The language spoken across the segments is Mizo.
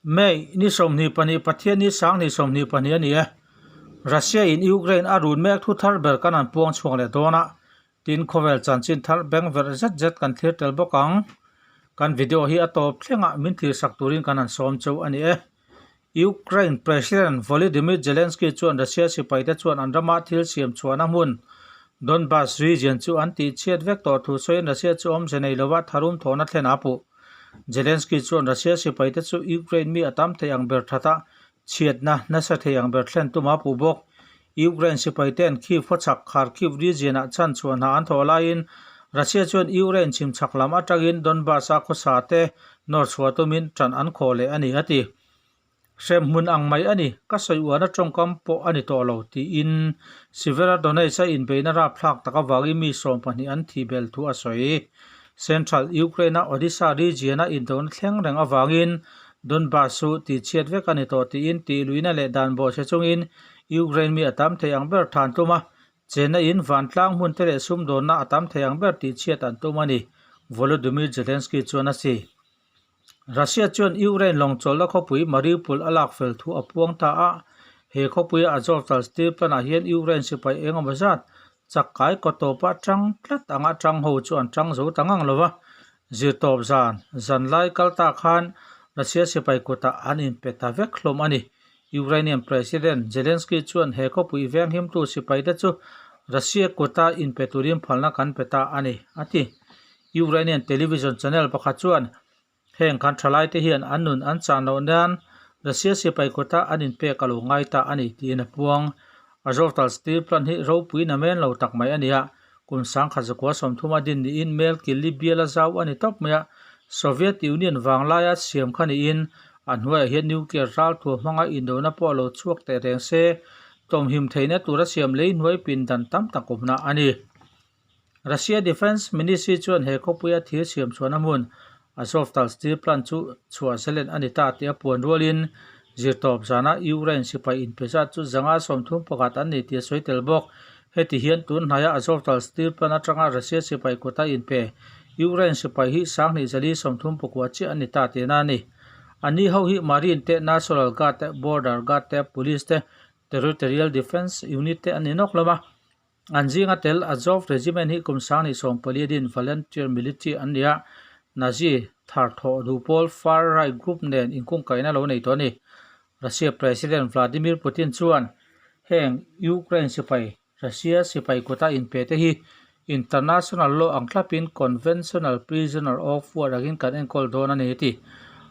May ni 22 Pathian ni sang ni 22 a ni e. Russia in Ukraine a run mek thu thar ber kan an puang chhuak leh dawn a, tin khawvel chanchin thar beng verh zet zet kan thlir tel bawk ang. Kan video hi a tawp thlengah min thlir sak turin kan han sawm cheu a ni e. Ukraine President Volodymyr Zelensky chuan Russia sipaite chuan an rama thil siam chhuahna hmun Donbas region chu an tihchhiat vek tawh thu sawiin Russia chu awmze nei lova tharum thawhna thlen a puh. Zelensky chuan Russia sipaite chu Ukraine mi a tam thei ang ber thatah chhiatna nasa thei ang ber thlen tum a puh bawk. Ukraine sipaite'n Kyiv khawchhak Kharkiv region-ah chhan chhuah hna an thawh laiin Russia chuan Ukraine chhimchhak lam atangin Donbas-a khawsa te nawr chhuah tumin ṭan an khawh leh a ni, a ti. Hrem hmun ang mai a ni, ka sawi uana tawngkam pawh a ni tawh lo, tiin Severodonetsk-a inbeihna rapthlak tak avangin mi 12 an thih belh thu a sawi. Central Ukraine-a Odesa region-a indona thleng reng avangin Donbas chu tihchhiat vek a ni tawh tiin tihluihna leh dan bawhchhe chungin Ukraine mi a tam thei ang ber than tum a, chenna in vantlang hmun te leh sumdawnna a tam thei ang ber tihchhiat an tum a ni, Volodymyr Zelensky chuan a si. Russia chuan Ukraine lawng chawlhna khawpui Mariupol a lak fel thu a puang ta a, he khawpuia Azovstal steel plant ah hian Ukraine sipai eng emaw zat chak kai kaw tawpa tang tlat anga tang ho chu an tang zo ta ngang lo va, zirtawp zan zan lai kal ta khan Russia sipai kutah an inpe ta vek hlawm a ni. Ukrainian President Zelensky chuan he khawpui venghimtu sipaite chu Russia kuta inpe turin phalna kan pe ta a ni, a ti. Ukrainian television channel pakhat chuan heng kan thalaite hian an nun an chan loh nan Russia sipai kuta an inpek a lo ngai ta a ni tiin a puang. Azovstal steel plant hi ropui na men lo tak mai a ni a, kum 1930 a din niin mel kil li bial a zau a ni tawp mai a, Soviet Union vanglaia siam kha niin a hnuaiah hian nuclear ralthuam hmanga indona pawh a lo chhuak teh reng se, tawmhim theihna tura siam lei hnuai pindan tam tak awmna a ni. Russia Defence Ministry chuan he khawpuia thil siam chhuahna hmun Azovstal steel plant chu chhuah zalen a ni ta tih a puan rualin zirtawp zana Ukraine sipai inpe zat chu 131 an ni tih a sawi tel bawk. Heti hian tun hnaia Azovstal steel plant atanga Russia sipai kuta inpe Ukraine sipai hi 2,039 chiah an ni ta tihna a ni. Anni ho hi Marine te, National Guard te, Border Guard te, Police te, Territorial Defence Unit te an ni nawk hlawm a. An zinga tel Azov Regiment hi kum 2014 a din volunteer military an ni a, Nazi thar thawh duh pawl far right group nen inkungkaihna lo nei tawh a ni. Russia President Vladimir Putin chuan heng Ukraine sipai Russia sipai kuta inpe te hi international law ang thlapin conventional prisoner of war angin kan enkawl dawn a ni a ti.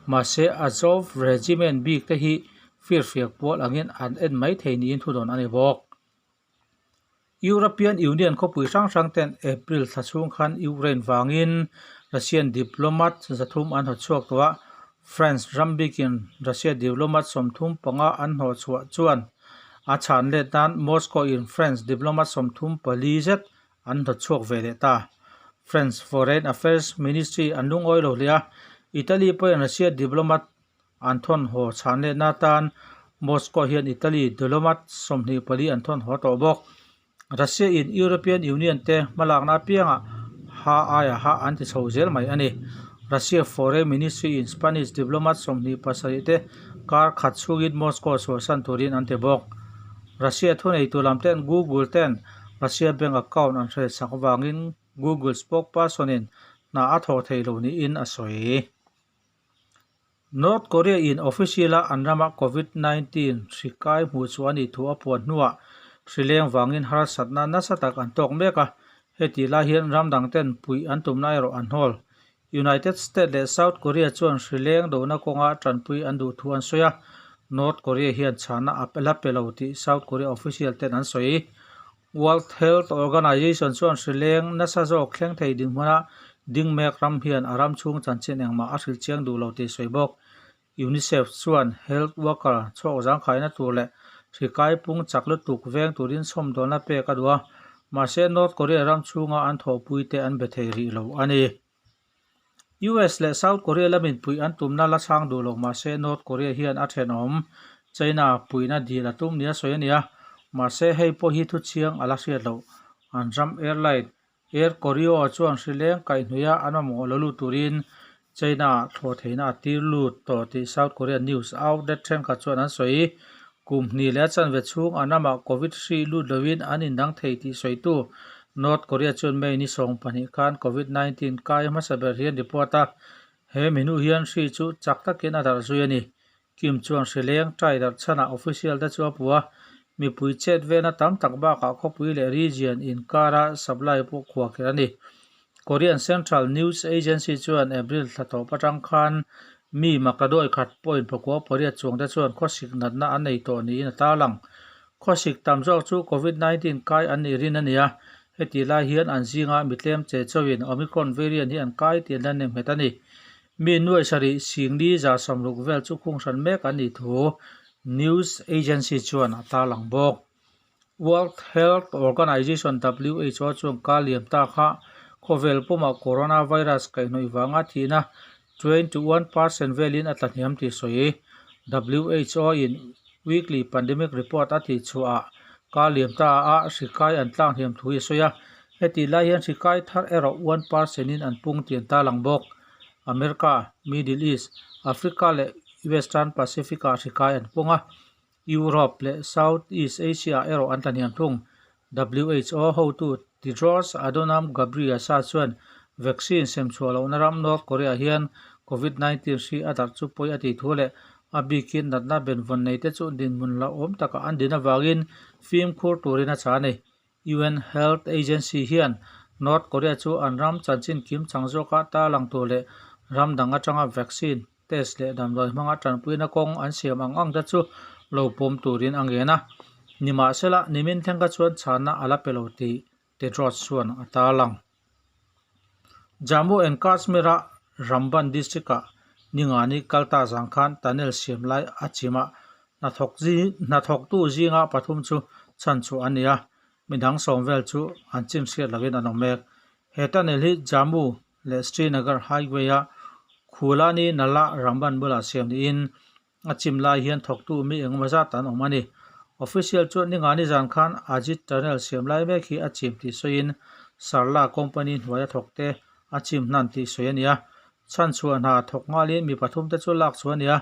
Mahse Azov Regiment bik te hi firfiak pawl angin an en mai thei niin thudawn a ni bawk. European Union khawpui hrang hrang ten April thla chhung khan Ukraine vangin Russian diplomat zathum an hawchhuak tawh a, France ram bikin Russia diplomat 35 an hnawhchhuah chuan a chhan let nan Moscow in France diplomat 34 zet an hnawtchhuak ve leh ta. France Foreign Affairs Ministry an lungawi lo hle a, Italy pawhin Russia diplomat An thawn haw chhan lehna atan Moscow hian Italy diplomat 24 an thawn haw tawh bawk. Russia in European Union te hmalakna apiangah ha aia ha an ti chho zel mai a ni. Russia Foreign Ministry in Spanish diplomat 27 te kar khat chhungin Moscow chhuahsan turin an ti bawk. Russia thuneitu lam ten Google ten Russia bank account an hretsak avangin Google spokesperson in hna a thawh thei lo niin a sawi. North Korea in official a an rama Covid 19 hri kai hmuh chu a nih thu a puan hnuah hri leng vangin harsatna nasa tak an tawk mek a, heti lai hian ram dang ten puih an tumna erawh an hawl. United States leh South Korea chuan hri leng dohna kawnga tanpui an duh thu an sawi a, North Korea hian chhana a la pe lo tih South Korea official ten an sawi. World Health Organization chuan hri leng nasa zawk thleng thei dinhmuna ding mek ram hian a ram chhung chanchin engmah a hrilh chiang duh lo tih sawi bawk. UNICEF chuan health worker chhuak zangkhaina tur leh hri kai pung chak lutuk veng turin chhawmdawlna pek a duh a, mahse North Korea ram chhunga an thawhpuite an be thei rih lo a ni. US leh South Korea lamin puih an tumna la chhang duh lo mahse North Korea hian a thenawm China puihna dil a tum nia sawi a ni a, mahse hei pawh hi thuchiang a la hriat loh. An ram airline Air Koryo chuan hri leng kaihhnawih a an mamawh lo lut turin China-ah thlawh theihna a tir lut tawh tih South Korea news outlet thenkhat chuan an sawi. Kum hnih leh a chanve chhung an ramah Covid hri lut loin an indang thei tih sawitu North Korea chuan May ni 20 khan Covid 19 kai hmasa ber hian report a, he minu hian hri chu chak takin a darh zui a ni. Kim chuan hri leng tai darh chhanah official te chu a pu a, mipui chet velna tam tak bakah khawpui leh region inkara supply pawh khuah kher a ni. Korean Central News Agency chuan April thla tawp atang khan mi maktaduai khat point 98 chuang te chuan khawsik natna an nei tawh niin a tarlang. Khawsik tam zawk chu Covid 19 kai an nih rin a ni a, heti lai hian an zinga mitlem che chauhin Omicron variant hi an kai tih an la nemnghet a ni. Mi nuai sarih singli 160 vel chu khung hran mek an nih thu news agency chuan a tarlang bawk. World Health Organization, WHO, chuan ka liam ta kha khawvel pumah coronavirus kaihhnawih vanga thihna 21% velin a tlahniam tih sawi. WHO in weekly pandemic report a tihchhuahah ka liam ta a hri kai an tlanghniam thu hi a sawi a. Hetih lai hian hri kai thar erawh 1% in an pung tih an tarlang bawk. America, Middle East, Africa leh Western Pacific ah hri kai an pung a, Europe leh South East Asia ah erawh an tlahniam thung. WHO hotu Tedros Adhanom Ghebreyesus chuan vaccine sem chhuah lohna ram North Korea hian Covid 19 hri a darh chu pawi a tih thu leh a bikin natna benvawn nei te chu dinhmun hlauhawm takah an din avangin fimkhur turin a chah a ni. UN Health Agency hian North Korea chu an ram chanchin kim chang zawka tarlang tur leh ram dang atanga vaccine, test leh damdawi hmanga tanpuina kawng an siam ang ang te chu lo pawm turin a ngen a. Nimahsela, nimin thleng kha chuan chhanna a la pe lo tih Tedros chuan a tarlang. Jammu and Kashmir-a Ramban district-ah Ningani kalta zang khan tunnel siam lai a chim a, hnathawktu zinga pathum chu chhanchhuah an ni a, midang sawm vel chu an chim hriat loin an awm mek. He tunnel hi Jammu leh Srinagar highway-a Khulani Nala Ramban bulah siam niin A chim lai hian thawktu mi engemaw zat an awm a ni. Official chuan Ningani zan khan Ajit Tunnel siam lai mek hi a chim tih sawiin Sarla company hnuaia thawkte a chim hnan tih sawi a ni a. Chhanchhuah hna thawk nghalin mi pathum te chu lak chhuah a ni a,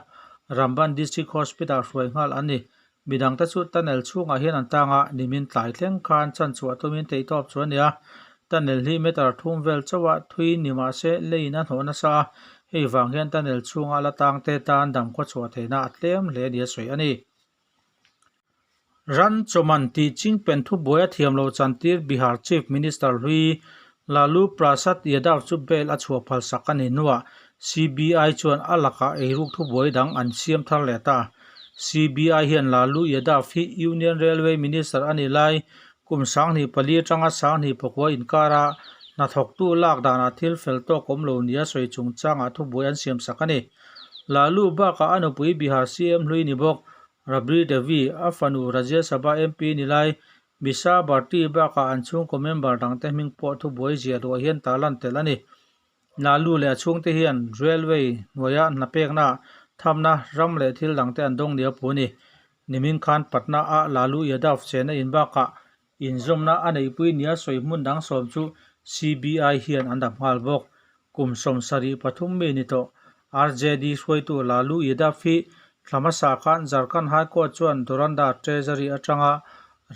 Ramban District Hospital hruai nghal an ni. Midangte chu tunnel chhungah hian an tang a, nimin tlai thleng khan chhanchhuah tumin theihtawp chu a ni a. Tunnel hi meter thum vel chauha thui ni mah se leiin a hnawh nasa a, hei vang hian tunnel chhunga la tangte tan dam khawchhuah theihna a tlem hle nia sawi a ni. Ran chawman tih chingpen thubuai a thiam loh chantir Bihar Chief Minister hlui Lalu Prasad Yadav chu bail a chhuah phal sak a ni hnuah CBI chuan a lakah eiruk thubuai dang an siam thar leh ta. CBI hian Lalu Yadav hi Union Railway Minister a nih lai kum 2004 atanga 2009 inkara hnathawktu lak danah thil fel tawk awm lo nia sawi chungchangah thubuai an siam sak a ni. Lalu bakah a nupui Bihar CM hlui ni bawk Rabri Devi, a fanu Rajya Sabha MP ni lai Misa Bharti bakah an chhungkaw member dangte hming pawh thubuai ziah luah hian tarlan tel a ni. Lalu leh a chhungte hian railway hnuaia hna pekna, thamna, ram leh thil dangte an dawng nia pu a ni. Nimin khan Patna a Lalu Yadav chenna in bakah inzawmna a neihpui nia sawi hmun dang sawm chu CBI hian an dap nghal bawk. Kum 73 mi ni tawh RJD hruaitu Lalu Yadav hi thla hmasa khan Jharkhand High Court chuan Doranda Treasury atanga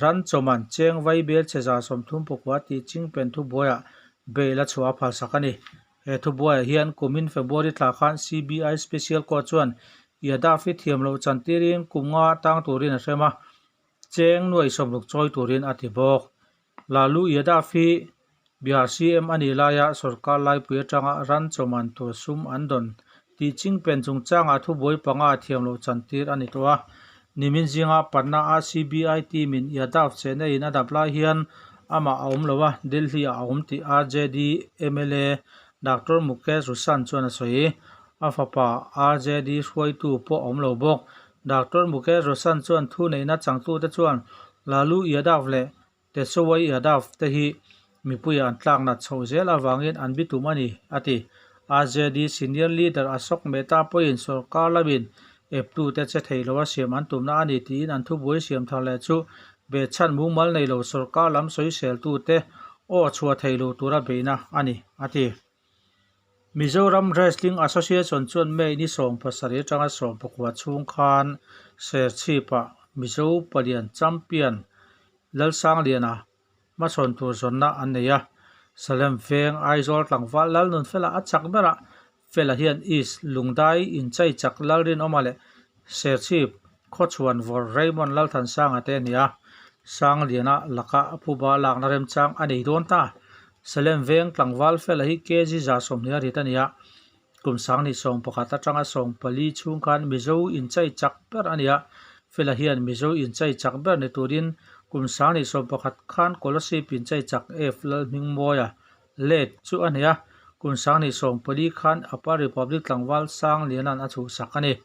ran chawman cheng vai bel chhe 39 tih chingpen thubuaiah bail a chhuah a phalsak a ni. He thubuaiah hian kumin February thla khan CBI Special Court chuan Yadav hi thiam loh chantirin kum nga tang turin a hrem a, cheng nuai 60 chawi turin a ti bawk. Lalu Yadav hi Bihar CM a nih laia sorkar laipui atanga ran chawman tur sum an dawn tih chingpen chungchangah thubuai panga thiam loh chantir a ni tawh a. Nimin zinga Patna a CBI team in Yadav chehna in a dap lai hian amah a awm lo a, Delhi ah a awm tih RJD mla Doctor Mukesh Roshan chuan a sawi. A fapa RJD hruaitu pawh a awm lo bawk. Doctor Mukesh Roshan chuan thuneihna changtute chuan Lalu Yadav leh Tejaswi Yadav te hi mipuiah an tlak nat chhoh zel avangin an bitum a ni, a ti. RJD senior leader Ashok Mehta pawhin sorkar lamin eptute che thei loa siam an tumna a ni tiin an thubuai siam thar leh chu behchhan mumal nei lo sorkar lam sawiseltute aw chhuah thei lo tura beihna a ni, a ti. Mizoram Wrestling Association chuan May ni 17 atanga 19 chhung khan Serchhip-ah Mizo palian champion Lalsangliana hmachhawn tur zawnna an nei a. Salem Veng Aizawl tlangval Lalnunfela a chak berah Fela hian East Lungdai inchai chak Lalrinawma leh Serchhip Khawchhuan vawr Raymond Lalthansanga te a ni a. Sangliana laka phuba lakna remchang a nei dawn ta. Salem Veng tlangval Fela hi kg 120 a rit a ni a. Kum 2011 atanga 14 chhung khan Mizo inchai chak ber a ni a. Fela hian Mizo inchai chak ber ni turin kum 2011 khan Kolasib inchai chak F Lalhmingmawia let chu a nei a. Kum 2014 khan Upper Republic tlangval Sangliana'n a chhuhsak a ni.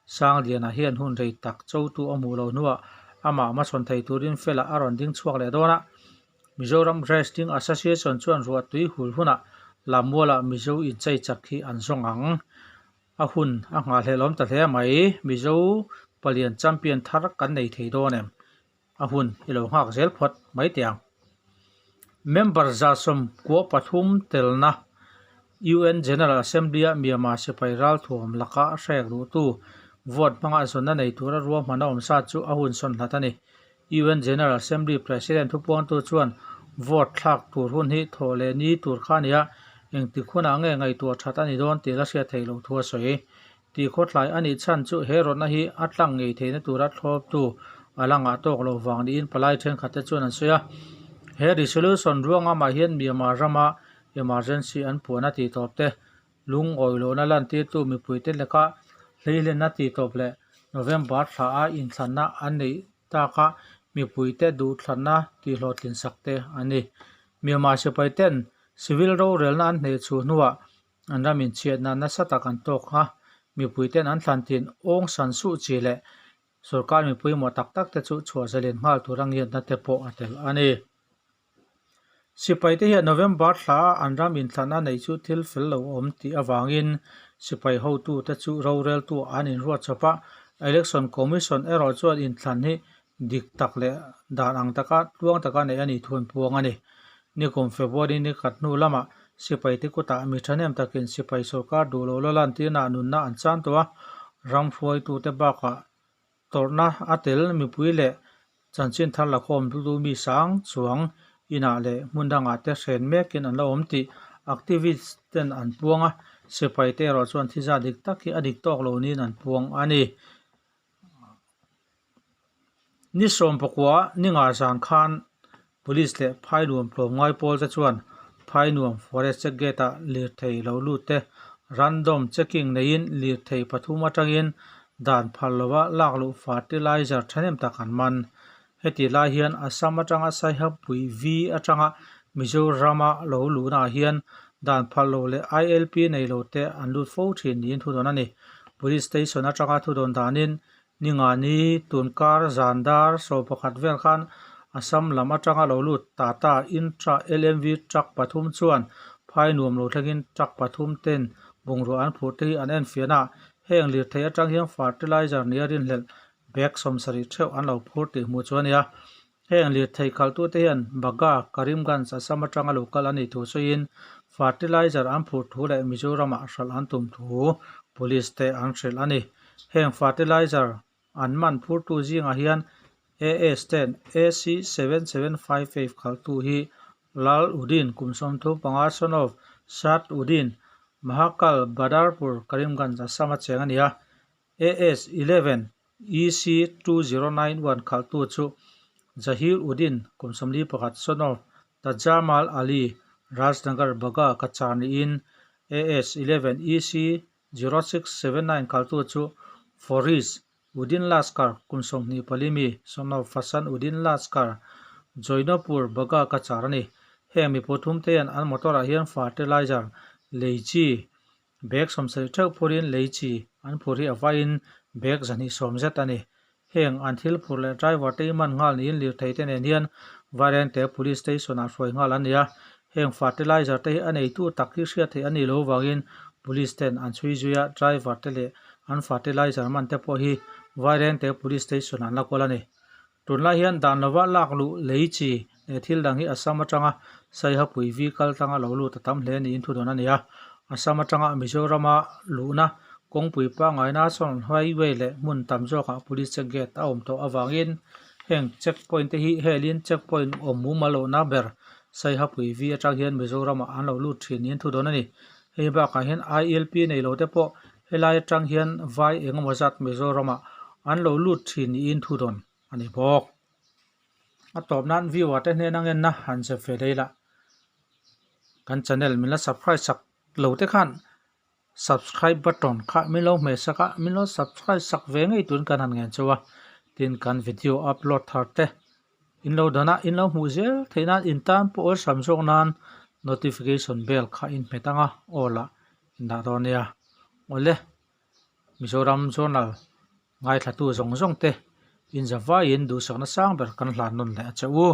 Sangliana hian hun rei tak chotu a hmuh loh hnuah amah hmachhawn thei turin Fela a rawn ding chhuak leh dawn a. Mizoram Wrestling Association chuan ruahtui hul hunah Lammualah Mizo inchei chak hi an zawng ang. A hun a nghahhlelawm ta hle mai. Mizo palian champion thar kan nei thei dawn em? A hun i lo nghak zel phawt mai teh ang. Member 93 telna UN General Assembly-a Myanmar sipai ralthuam laka hrek duhtu vote hmanga zawnna nei tura ruahman a awm sa chu a hun sawn hlat a ni. UN General Assembly President thupuangtu chuan vote thlak tur hun hi thawh leh ni tur kha a ni a, engtik hunah nge ngaihtuah that a ni dawn tih la hriat theih loh thu a sawi. Tih khawthlai a nih chhan chu he rawtna hi a tlang ngei theihna tura thlawptu a la ngah tawk loh vang niin palai thenkhatte chuan an sawi a. He resolution ruangamah hian Myanmar rama emergency an puan a tih tawp te, lungawi lohna lantirtu mipuite leka hleihlenna tih tawp leh November thla a inthlanna an neih taka mipuite duhthlanna tihhlawhtlin sak te a ni. Myanmar sipai ten civil rorelna an hneh chhuh hnuah an ram inchhiatna nasa tak an tawk a, mipui ten an thlan thin Aung San Suu Kyi leh sorkar mipui mawh tak tak te chu chhuah zalen nghal tura ngiatna te pawh a tel a ni. Sipai te hian November thla a an ram inthlanna neih chu thil fel lo awm tih avangin sipai hotu te chu roreltu an inruat chawp a, Election Commission erawh chuan inthlan hi dik tak leh dan ang taka tluang taka neih a nih thu an puang a ni. Nikum February ni khat hnu lamah sipai te kutah mi thahnem takin sipai sorkar duh loh la lantirnah nunna an chan tawh a, ram hruaitute bakah tawrhna a tel mipui leh chanchin thar lakhawm duhtu mi sang chuang inah leh hmun dangah te hren mekin an la awm tih activist ten an puang a, sipai te erawh chuan thiza dik tak hi a dik tawk lo niin an puang a ni. Ni 19 ni nga zan khan Police leh Phainuam tlawmngai pawl te chuan Phainuam Forest Check Gate ah lirthei lo lut te random checking neiin lirthei pathum atangin dan phal lova lak luh fertilizer thahnem tak an man. Heti lai hian Assam atanga Saihapui V atanga Mizorama lo luhna ah hian dan phal lo leh ILP nei lo te an lut fo thin niin thudawn a ni. Police Station atanga thudawn danin Ningani tunkar zan dar 11 vel khan Assam lam atanga lo lut Tata Intra LMV truck pathum chuan phai nuam lo thlengin truck pathum ten bungrua an phurh te hi an enfiah a, heng lirthei atang hian fertilizer nia rinhlelh bag 70 theuh an lo phur tih hmuh chu a ni a. Heng lirthei khalhtute hian Bagha, Karimganj, Assam atanga lo kal a nih thu sawiin fertilizer an phurh thu leh Mizoramah hralh an tum thu Police te an hrilh a ni. Heng fertilizer an man phurtu zingah hian AS ten AC7758 khalhtu hi Lal Udin kum 35 son of Saad Udin, Mahakal, Badarpur, Karimganj, Assam a cheng a ni a. AS 11 EC 2091 khalhtu chu Zahir Uddin kum 41 son of Tajamal Ali, Rajnagar, Bagha, Kachar niin AS 11 EC 0679 khalhtu chu Foriz Uddin Laskar kum 24 mi son of Fasan Uddin Laskar, Joinapur, Bagha, Kachar a ni. Heng mi pathum te hian an motor ah hian fertilizer lei chi Bag 70 theuh phurin lei chi an phur hi a vaiin bag 220 zet a ni. Heng an thil phur leh driver te hi man nghal niin lirthei te nen hian Vairengte Police Station ah hruai nghal an ni a. Heng fertilizer te hi a neitu tak hi hriat theih a nih loh vangin Police ten an chhui zui a, driver te leh an fertilizer man te pawh hi Vairengte Police Station ah an la kawl a ni. Tunlai hian dan lova lak luh lei chi leh thil dang hi Assam atanga Saihapui vehicle tanga lo lut a tam hle niin thudawn a ni a. Assam atanga Mizorama luhna kawngpui pangngai National Highway leh hmun tam zawkah Police check gate a awm tawh avangin heng check point te hi helin check point awm mumal lohna ber Saihapui V atang hian Mizoramah an lo lut thin niin thu dawn a ni. Hei bakah hian ILP nei lo te pawh helai atang hian vai engemaw zat Mizoramah an lo lut thin niin thu dawn a ni bawk. A tawp nan viewer te hnena ngenna han zep ve lei lah. Kan channel min la subscribe sak lo te khan subscribe button kha min lo hmeh sak a, min lo subscribe sak ve ngei turin kan han ngen chauh a. Tin kan video upload thar te in lo dan a, in lo hmuh zel theih nan in tan pawh awlsam zawk nan notification bell kha in hmet ang a, aw lah in dah dawn nia. Awle Mizoram Journal Ngaithlatu zawng zawng te inzavaiin duhsakna sang ber kan hlan nawn leh a che u.